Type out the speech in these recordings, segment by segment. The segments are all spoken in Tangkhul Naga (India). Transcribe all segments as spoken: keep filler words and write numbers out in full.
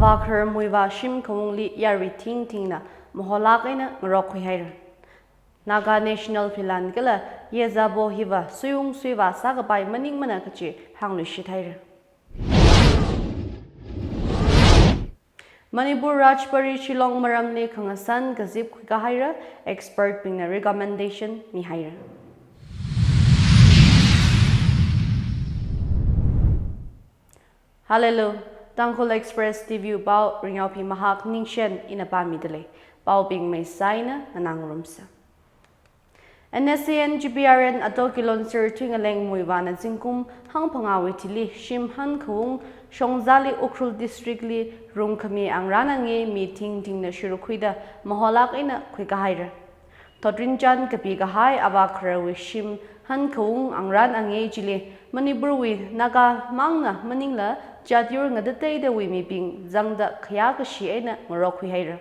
Avākharar Muivah shim khaungli yarui thingthingna maholāk eina ngarokkhui haira. Naga National Philan kala Yezabo hiva suiung suivā sākapai maningmana kachi hāngluishit haira. Manipur Rajbari Shillong maramli khangasan kazip khuikahaira, expert bingna recommendation mihaira. Hallelujah. Tangkhul Express T V pao Ringyaophi Mahak Ningshen ina pāmidalei. Paobing maisai eina nganāngarumsa. N S C N G P R N Ato Kilonser Thuingaleng Muivahna zingkum hangphangāwui thili shim hankhaung Shongzali Ukhrul District li rungkhami angrān angei mi thingthingna shurkhuida maholāk eina khuikahaira. Thotrinchān kapikahai avākhararwui shim hankhaung angrān angei chili Manipurwui Naga mangna maningla jat yur ngatateidawui mibing zangda khayākashi eina ngarokkhui haira.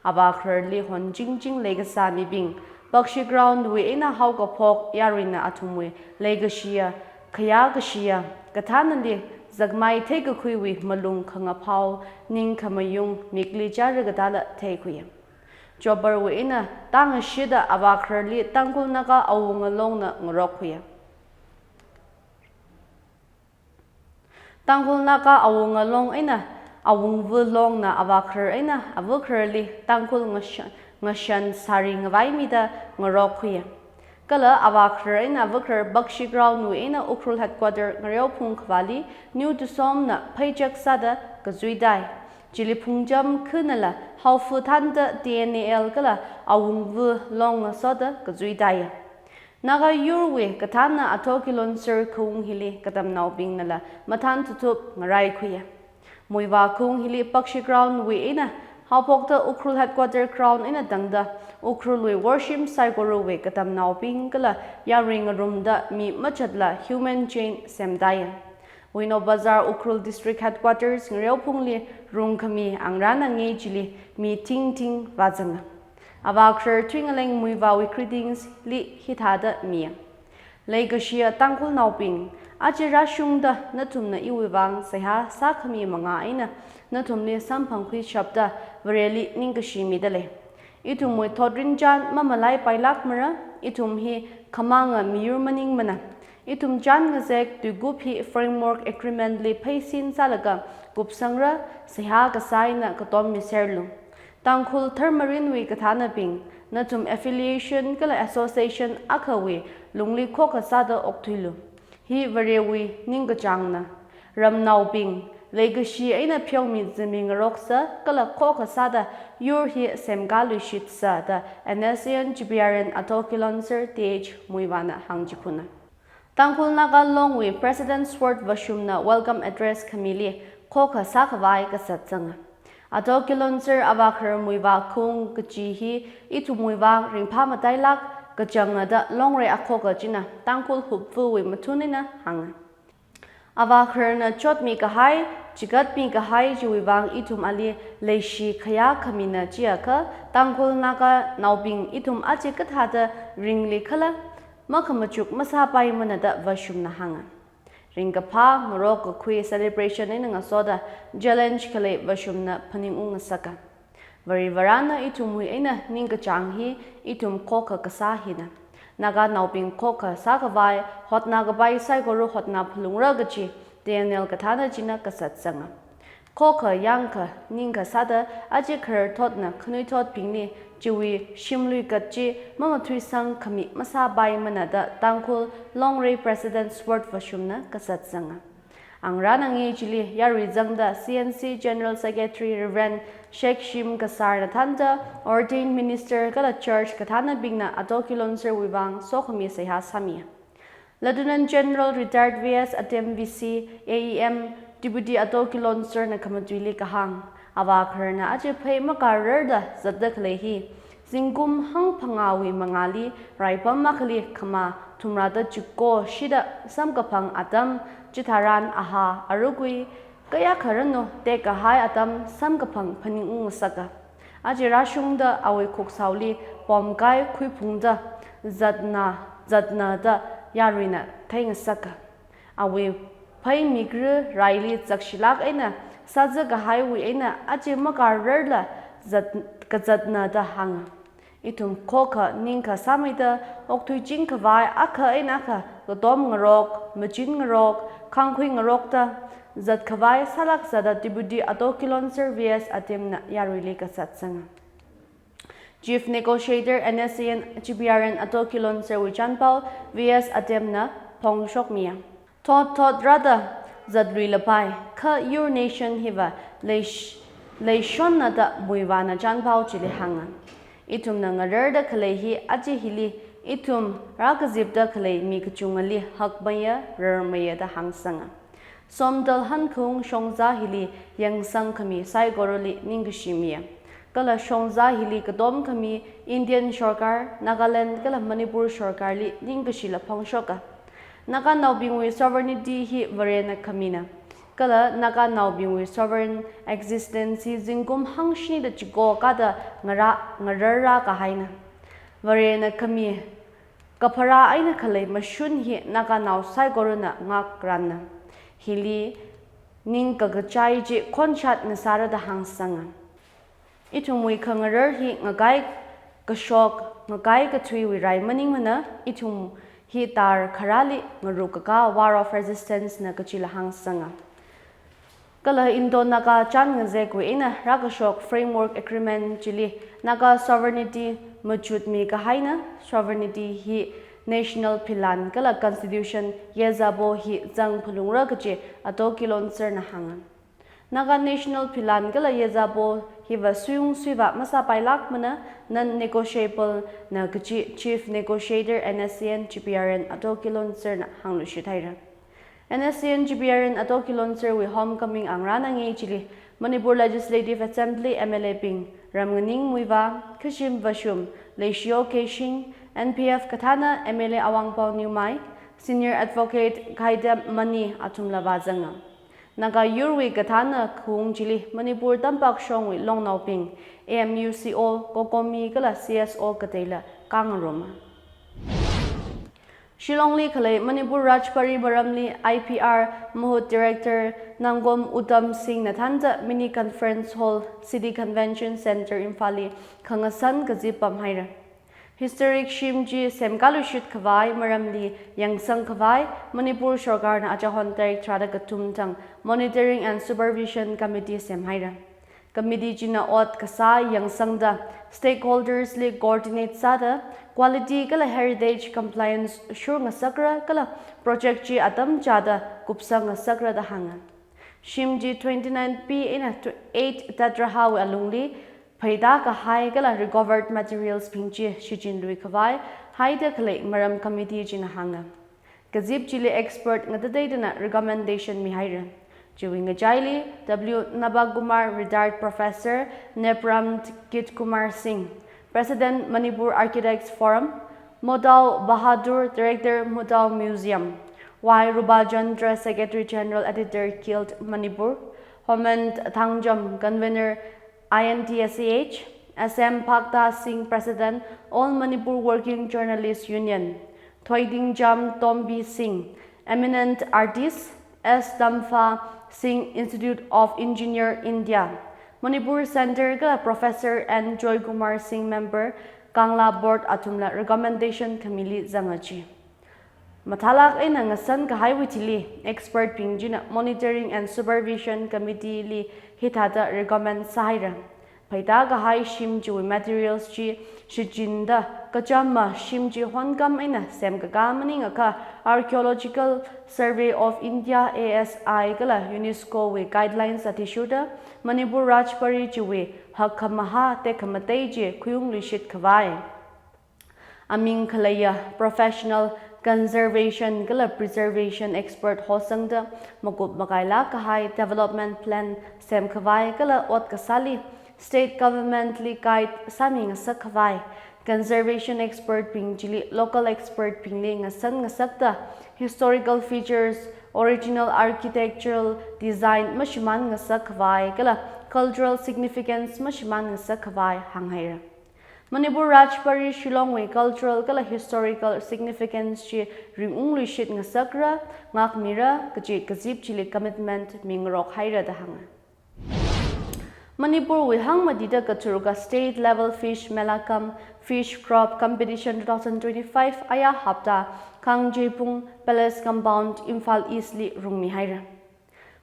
Avākhararli honchingching leikasā mibing, Bakshi Ground wui eina haokaphok yaruina athumwui leikashiya, khayākashiya, kathānali zakmai theikakhuiwui malung khangaphao, ningkhamayung mikli chara katāla theikhuiya. Chopper wui eina tāngashida avākhararli Tangkhul Naga Awunga Longna ngarokkhuiya. Tangkhul Naga Awunga Long eina Awungva Longna avākharar eina avākhararli Tangkhul ngashan, ngashan sari ngavaimida ngarokkhuiya. Kala avākharar eina avākharar Bakshi Ground wui eina Ukhrul Headquarter Ngareophung khavāli New Tusomna pheichak sāda kazuitai. Chili phungcham khanala haofa thānda T N A L kala Awungva Long ngasoda kazuitaiya. Naga yurwui kathānna Ato Kilonser khaung hili katamnaobingnala mathān thuthup ngaraikhuiya. Muivah khaung hili Bakshi Ground wui eina haophokta Ukhrul Headquarter Ground eina tangda Ukhrulwui worship saikorawui katamnaobing kala yarui ngarumda mi machatla human chain semtaiya. Wino Bazar Ukhrul District Headquarters Ngareophungli rungkhami angrān angei chili mi thingthing vāzanga. Avākharar Thuingaleng Muivahwui greetings li hithāda miya. Leikashiya Tangkhulnaobing, aja rāshungda nathumna iwui vang seihā sākhami manga eina nathumli samphangkhuishapta Vareli ningkashi midalei. Ithumwui thotrinchān mamalaipailākmara, ithum hi khamanga miyur maningmana. Ithum chān ngazek tuikup hi Framework Agreement li pheisin sālaga kupsangra, seihā kasā eina katom miserlu. Tangkhul dharmarinwui kathānabing, nathum affiliation kala association akhawui lungli khokha sāda okthuilu. Hi Varewui ningkachāngna. Ramnaobing, leikashi eina pheomizami ngaroksa kala khokha sāda yur hi semkāluishitsa da N S C N G P R N Ato Kilonser T H Muivahna hāngchikhuna. Tangkhul Naga Longwui President's Word Vashumna welcome address khamili khokha sākhavai kasat zanga. Ato Kilonser Avākharar Muivah khaung kachi hi ithumwui vang ringphā matailāk kachanga da Longri akhokha china Tangkhul hupvawui mathun eina hānga. Avākhararna chotmi kahai, chigatmi kahai chiwui vang ithum ali leishi khayā khamina chiakha, Tangkhul Naganaobing ithum aja kathāda ringli khala makhamachuk masāpaimana da Vashumna hānga. Ringkaphā, ngarok kakhui celebration eina ngasoda challenge khalei Vashumna phaningung ngasaka. Varivarana ithumwui eina ningkachāng hi ithum khokha kasā hina. Naganaobing khokha sākhavai hotnakapai saikora hotna phalungra kachi T N L kathāna china kasat zanga. Khokha yangkha ningkha sāda aja khararthotna khanuithotbingli chiwui shimlui kat chi mangathuisang khami masāpaimana da Tangkhul Longri President's Word Vashumna kasat zanga. Angrān angei chili yarui zangda C N C General Secretary Reverend Sheikh Shim Kasarna thānda ordained minister kala church kathānabingna Ato Kilonserwui vang sokhami seihā sāmi. Lieutenant General Retired V S Atem V C, A E M, Deputy Ato Kilonserna khamatuili kahāng, Avākhararna aja phei makārarda zatda khalei hi, zingkum hangphangāwui mangāli raipam akhali khamā thumrāda chiko shida samkaphang atam, chitharan ahā arugui kayākha ranu tekkahai atam samkaphang phaningung ngasaka. Aja rāshungda awui khuksaoli pomkai khuiphungda zatna, zatna da yaruina theingasaka. Awui phei mikra raili zakshilāk eina sāzā kahaiwui eina aja makararla zat, kazatna da hānga. Ithum khokha ningkha sāmeida okthuiching khavai akha eina akha katom ngarok, machin ngarok, khangkhui ngarokda zat khavai sālāksa da Deputy Attoh Kilonser V S Atem na yaruili kasatsanga. Chief Negotiator N S C N G P R N Attoh Kilonser wui chānpao V S Atem na phongshokmiya. Thot thot rāda zatlui lapai, kha your nation hiva leish-, leishonna da Muivahna chānpao chili hānga. Ithumna ngararda khalei hi aja hili ithum rākazipda khalei mi kachungali hakmeiya, rarmeiya da hāngsanga. Somdal Hankhaung shongza hili yangsang khami saikorali ningkashi miya. Kala shongza hili katom khami Indian Sorkar, Nagaland kala Manipur Sorkarli ningkashila phongshoka. Naganaobingwui sovereignty hi Varena khamina. Kala Naganaobingwui sovereign existence hi zingkum hangshinida chiko kada ngara, ngararra kahaina. Varena khami kapharā eina khalei mashun hi Naganao saikorana ngakranna. Hili ning kakachai chi khonshat ngasāra da hāngsanga. Ithumwui khangarar hi ngakai kashok, ngakai kathuiwui rai maningmana, ithum hi tar kharali ngaruk kakā War of Resistance na kachila hāngsanga. Kala Indo-Naga chān ngazekwui eina rākashok Framework Agreement chili Naga sovereignty machutmi kahaina. Sovereignty hi national philan kala constitution yezabo hi zang phalungra kaji Attoh Kilonser na hānga. Naga national philan kala yezabo hiva suyung suyavā masāpailākmana, non-negotiable na kaji Chief Negotiator N S C N G P R N Attoh Kilonser na hāngluishit haira. N S C N G P R N Attoh Kilonser wui homecoming angrana ngai chili Manipur Legislative Assembly M L A bing Ramnganing Muivah, Khashim Vashum, Leishiyo Keishing, N P F kathāna M L A Awangpao Newmai, Senior Advocate Khaidam Mani athumla vāzanga. Naga yurwui kathāna khaung chili Manipur tampakshongwui longnaobing, A M U C O, COCOMI kala C S O kateila kangaruma. Shillongli khalei Manipur Rajbari maramli I P R Mahut Director Nangom Uttam Singh na thānda Mini Conference Hall, City Convention Centre, Imphalli khangasan kazip pamhaira. Historic shim chi semkaluishit khavai maramli yangsang khavai Manipur Sorkarna achahon tarik tharāda kathum thang Monitoring and Supervision Committee semhaira. Committee china ot kasā yangsangda stakeholders li coordinate sāda quality kala heritage compliance shur ngasakra kala project chi atam chāda kupsang ngasakra da hānga. Shim chi twenty-nine P eina eight tatrahāwui alungli pheida kahai kala recovered materials bing chi shichinlui khavai haida khalei maram committee china hānga. Kazip chili expert ngatateidana recommendation mihaira. Chiwui ngachaili W Nabakumar, Retired Professor, Nepram Kitkumar Singh, President, Manipur Architects Forum, Modao Bahadur, Director, Modao Museum, Y Rupachandra, Secretary General, Editor Guild, Manipur, Homen Thangjam, Convener, I N T S A H, S M Bhakta Singh, President, All Manipur Working Journalists Union, Thoidingjam Tombi Singh, eminent artist, S Dampha Singh, Institute of Engineer, India, Manipur Centre kala Professor N Joykumar Singh, member, Kangla Board athumla recommendation khamili zanga chi. Mathālāk eina ngasan kahaiwui thili, expert bing china Monitoring and Supervision Committee li hithāda recommend sāhaira. Pheida kahai shim chiwui materials chi shichinda kachama shim chi honkam eina semkakā maningakha Archaeological Survey of India, A S I, kala UNESCO wui guidelines athishurda Manipur Rajbari chiwui hakkhamahā tekhamatei chi khuiungluishit khavai. Aming khaleiya professional conservation kala preservation expert hosangda makup makailāk kahai development plan semkhavai kala ot kasāli state government li guide sāmi ngasak khavai. Conservation expert bing chili local expert bingli ngasan ngasakda historical features, original architectural design mashimān ngasak khavai kala cultural significance mashimān ngasak khavai hānghaira. Manipur Rajbari Shillong wui cultural kala historical significance chi ringungluishit ngasakra, ngākmira kaji kazip chili commitment mingarok haira da hānga. Manipurwui hangmatida kathurka State Level Fish Mela cum Fish Crop Competition two thousand twenty-five aya hapta Kangjeipung Palace Compound, Imphal East li rungmihaira.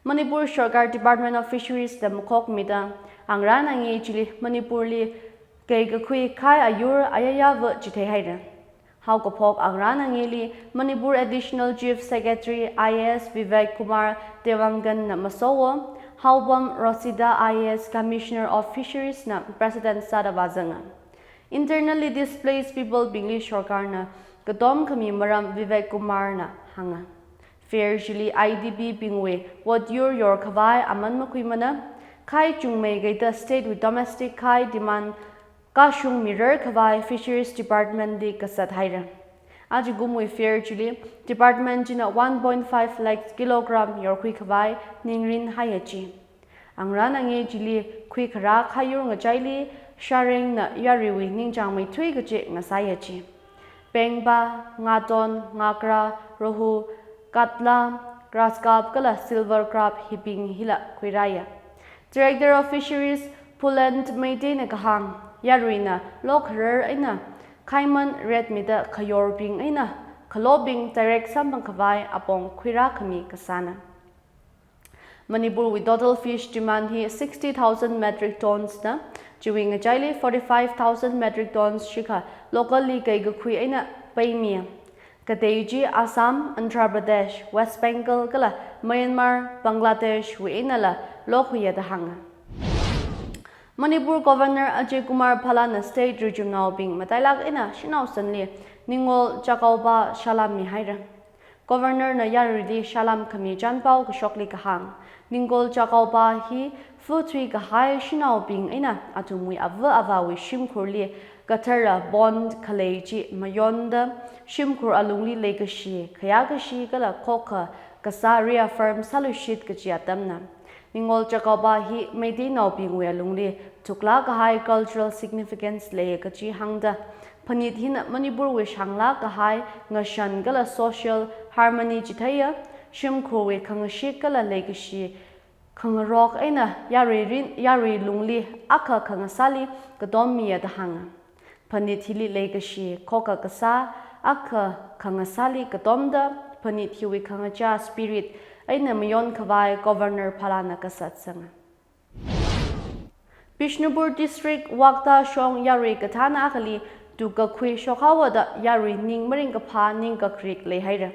Manipur Sarkar Department of Fisheries na makhokmida, angrān angei chili Manipurli keikakhui khai ayur ayayava chitheihaira. Haokaphok angrān angeili Manipur Additional Chief Secretary I A S Vivek Kumar Dewangan na masowo, Haopam Rosita I A S Commissioner of Fisheries na President sāda vāzanga. Internally displaced people bingli sarkarna katom khami maram Vivek Kumar na hānga. Fair chili I D P bingwui ot yur yorkhavai aman makhuimana, khai chungmei kaida state wui domestic khai demand kashung mirar khavai Fisheries Department li kasat haira. Ajakumwui fair chili department china one point five lakh kilogram yorkhui khavai ningrin haiya chi. Angrān angei chili khuikharā khayur ngachaili sharengna yaruiwui ningchāngmeithui kachi ngasāya chi. Pengpa, ngaton, ngakra, rohu, katla, grass carp kala silver carp hibing hila khuirāya. Director of Fisheries Puland Meitei na kahāng, yaruina lokharar eina khaiman rate mida khayorbing eina khalobing direct samphang khavai apong khuirā khami kasāna. Manipurwui total fish demand hi sixty thousand metric tons na, chiwui ngachaili forty-five thousand metric tons shikha local li keikakhui eina peimiya. Katei chi Assam, Andhra Pradesh, West Bengal kala Myanmar, Bangladesh wui einala lokhuiya da hānga. Manipur Governor Ajay Kumar Bhalla na state rijumnaobing matailak eina shanao sanli Ningol Chakauba salam mihaira. Governor na yaruili salam khami chanpao kashokli kahāng, Ningol Chakauba hi futhui kahai shanaobing eina athumwui ava avāwui shimkhurli kathara bond khalei chi mayonda shimkhur alungli leikashi, khayākashi kala khokha kasā reaffirm sāluishit kachi atamna. Ningol Chakauba hi Meiteinaobingwui alungli thuklā kahai cultural significance lei kachi hāngda, phanit hina Manipurwui shanglā kahai ngashan kala social harmony chitheiya, shimkhurwui khangashik kala leikashi khangarok eina yaruirin, yarui lungli akha khangasāli katom miya da hānga. Phanit hili leikashi khokha kasā akha khangasāli katomda, phanit hiwui khangachā spirit eina mayon khavai Governor Bhalla na kasat sanga. Bishnupur District Wakta shong yarui kathāna akhali tukakhui shokhaowa da yarui ning maringkaphā ningkakrik leihaira.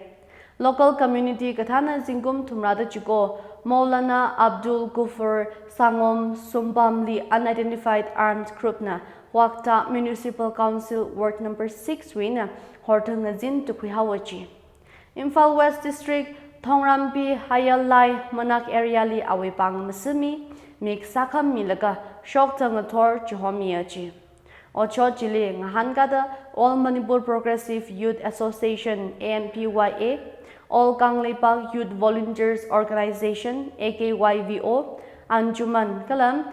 Local community kathāna zingkum thumrada chiko Maulana Abdul Ghaffur Sangom Sumbam li unidentified armed group na Wakta Municipal Council Ward number six wui eina horthang ngazin tukhuihaowa chi. Imphal West District Thongrampi Hayallai Manak area li awui pāng masimi, mik sākham milaga shokta ngathor chihomiya chi. Otshot chili ngahānkada All Manipur Progressive Youth Association, A M P Y A, All Kangleipak Youth Volunteers Organization, A K Y V O, Anjuman kala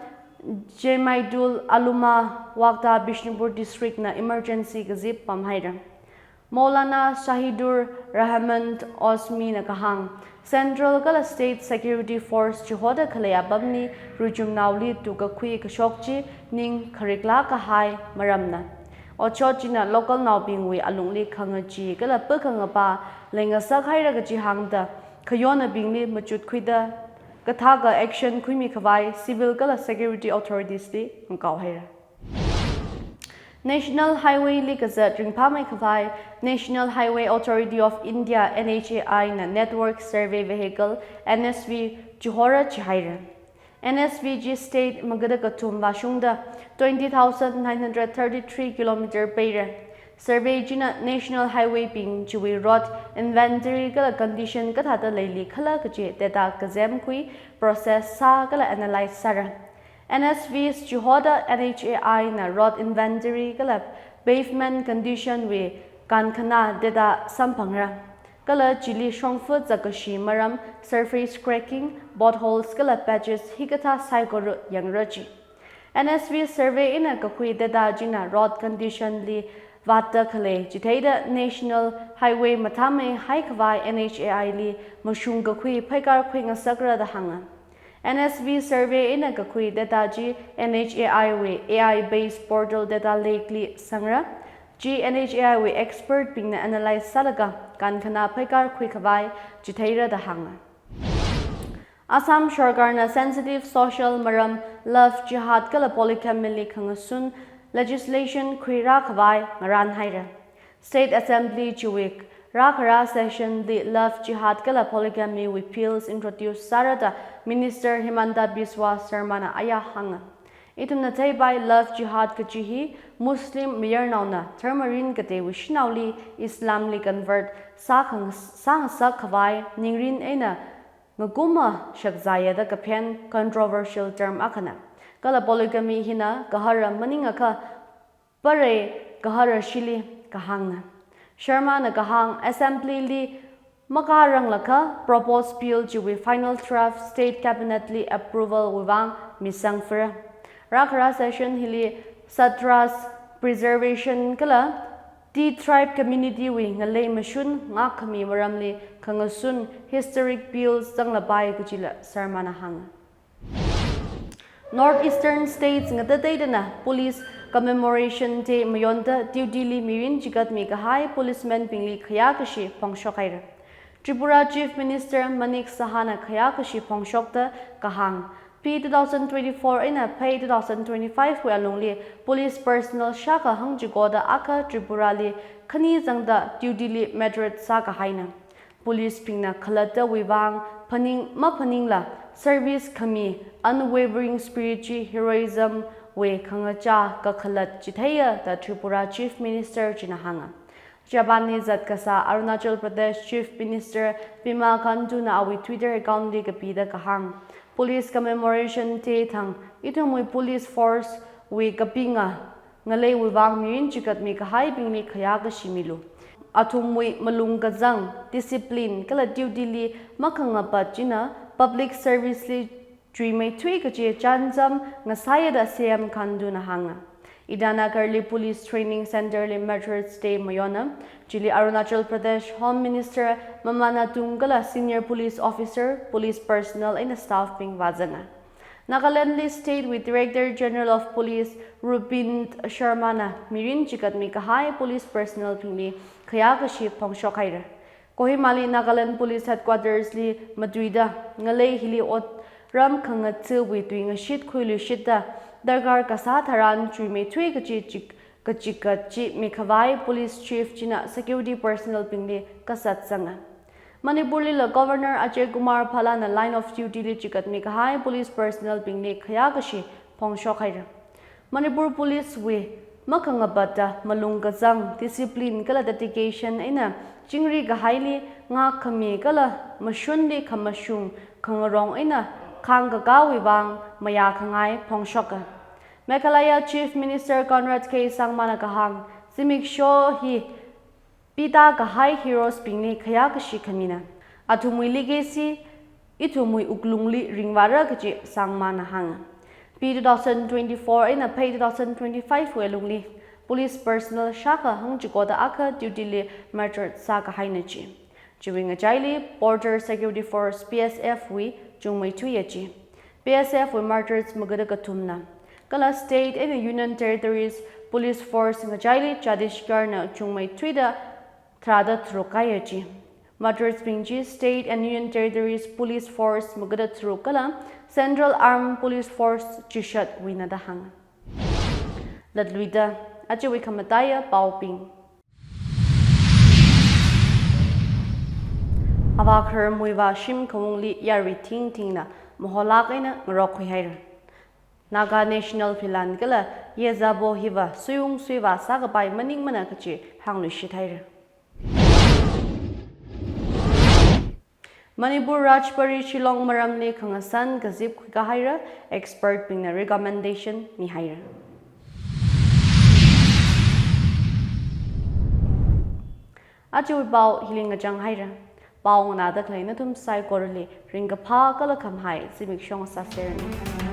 Jemaidul Ulama Wakta Bishnupur District na emergency kazip pamhaira. Maulana Shahidur Rahman Osmi na kahāng, Central kala State Security Force chihoda khalei apamli rijumnaoli tukakhui kashok chi ning khariklā kahai maramna. Otshot china local naobingwui alungli khangachee kala pakhangapa leingasak haira kachi hāngda, khayonabingli machutkhuida kathaka action khuimi khavai civil kala security authorities li ngakao haira. National Highway li kazat ringphāmei khavai National Highway Authority of India, N H A I na network survey vehicle, N S V, chihora chihaira. N S V chi state magada kathum vāshungda twenty thousand nine hundred thirty-three kilometer peira. Survey china National Highway bing chiwui road inventory kala condition kathāda leili khala kachi data kazemkhui, process sā kala analyze sāra. N S Vs chihoda N H A I na road inventory kala pavement condition wui kankhana data samphangra. Kala chili shongfa zakkashi maram, surface cracking, potholes kala patches hikathā saikora yangra chi. N S V survey eina kakhui data china road condition li vātda khalei chitheida National Highway mathāmei haikhavai N H A I li mashung kakhui pheikar khuingasakra da hānga. N S V survey eina kakhui data chi N H A I wui A I based portal data lake li sangra. Chi N H A I wui expert bingna analyze sālaga kankhana pheikar khuikhavai chitheira da hānga. Assam Sarkarna sensitive social maram love jihad kala polygamy li khangasun legislation khuirākhavai ngarānhaira. State Assembly chiwui rākhara session li love jihad kala polygamy wui bills introduce sāra da Minister Himanta Biswa Sarmana aya hānga. Ithumna theipai love jihad kachi hi Muslim mayarnaona dharma rin kateiwui shanaoli Islam li convert sākhang-, sāngasakkhavai ningrin eina ngakumashakzaya da kaphen controversial term akhana. Kala polygamy hina gahara maningakha parei gaharashili kahāngna. Sarmana kahāng Assembly li makāranglakha proposed bill chiwui final draft state cabinet li approval wui vang misangphara. Rākhara session hili Satras preservation kala Tea tribe community wui ngalei mashun ngākkhami maramli khangasun historic bills zanglapai kachila Sarmana hānga. North Eastern States ngatateidana Police Commemoration Day mayonda duty li mirin chikatmi kahai policemen bingli khayākashi phongshok haira. Tripura Chief Minister Manik Sahana khayākashi phongshokda kahāng, P two thousand twenty-four eina P two thousand twenty-five wui alungli police personnel shākha hangchikoda akha Tripura li khani zangda duty li matric sākahaina. Police bingna khalattawui vang phaning maphaningla service khami unwavering spirit chi heroism wui khangachā kakhalat chitheiya da Tripura Chief Minister china hānga. Japan li zat kasā Arunachal Pradesh Chief Minister Pema Khandu na awui Twitter account li kapida kahāng, Police Commemoration Day thang ithumwui police force wui kapinga ngaleiwui vang mirin chikatmi kahaibingli khayākashi milu. Athumwui malung kazang, discipline kala duty li makhangapat china public service li chuimeithui kachi chānjam ngasāya da C M Khandu na hānga. Itanagar li Police Training Center li Martyrs Day mayona, chili Arunachal Pradesh Home Minister Mama Natung kala senior police officer, police personnel eina staff bing vāzanga. Nagaland li State wui Director General of Police Rupinder Sharma na mirin chikatmi kahai police personnel bingli khayākashi phongshok haira. Kohima li Nagaland Police Headquarters li matuida ngalei hili otram khangatha̱wui tuingashit khuiluishitta darkar kasā tharan chuimeithui kachi chik-, kachikat chi mikhavai Police Chief china security personnel bingli kasat sanga. Manipur lila Governor Ajay Kumar Bhalla na line of duty li chikatmi kahai police personnel bingli khayākashi phongshok haira. Manipur Police wui makhangapatta malung kazang, discipline kala dedication eina chingri kahaili ngākkhami kala mashunli khamashung khangarong eina khāngkakāwui vang mayākhangai phongshoka. Meghalaya Chief Minister Conrad K Sangma na kahāng, zimiksho hi pida kahai heroes bingli khayākashi khamina. Athumwui legacy ithumwui wuklungli ringvāra kachi Sangma na hānga. P two thousand twenty-four eina P two thousand twenty-five wui alungli police personnel shākha hangchikoda akha duty li martyr sākahaina chi. Chiwui ngachaili Border Security Force, B S F wui chungmeithuiya chi. B S F wui martyrs magada kathumna. Kala State eina Union Territories Police Force ngachaili Chhattisgarh na chungmeithuida tharāda tharuk kaiya chi. Martyrs bing chi State and Union Territories Police Force magada tharuk kala Central Armed Police Force chishatwuina da hānga. Latluida, ajawui khamataiya paobing. Avā kharamwui vāshim khaungli yarui thingthingna maholak eina ngarokkhui haira. Naga National Philan kala Yezabo hiva suiung suivā sākapai maningmana kachi hāngluishit haira. Manipur Rajbari Shillong maramli khangasan kazip khuikahaira, expert bingna recommendation mihaira. Ajawui pao hili ngachang haira. Pao nganāda khalei nathum saikorali ringkaphā kala khamahai zimiksho sāseranu.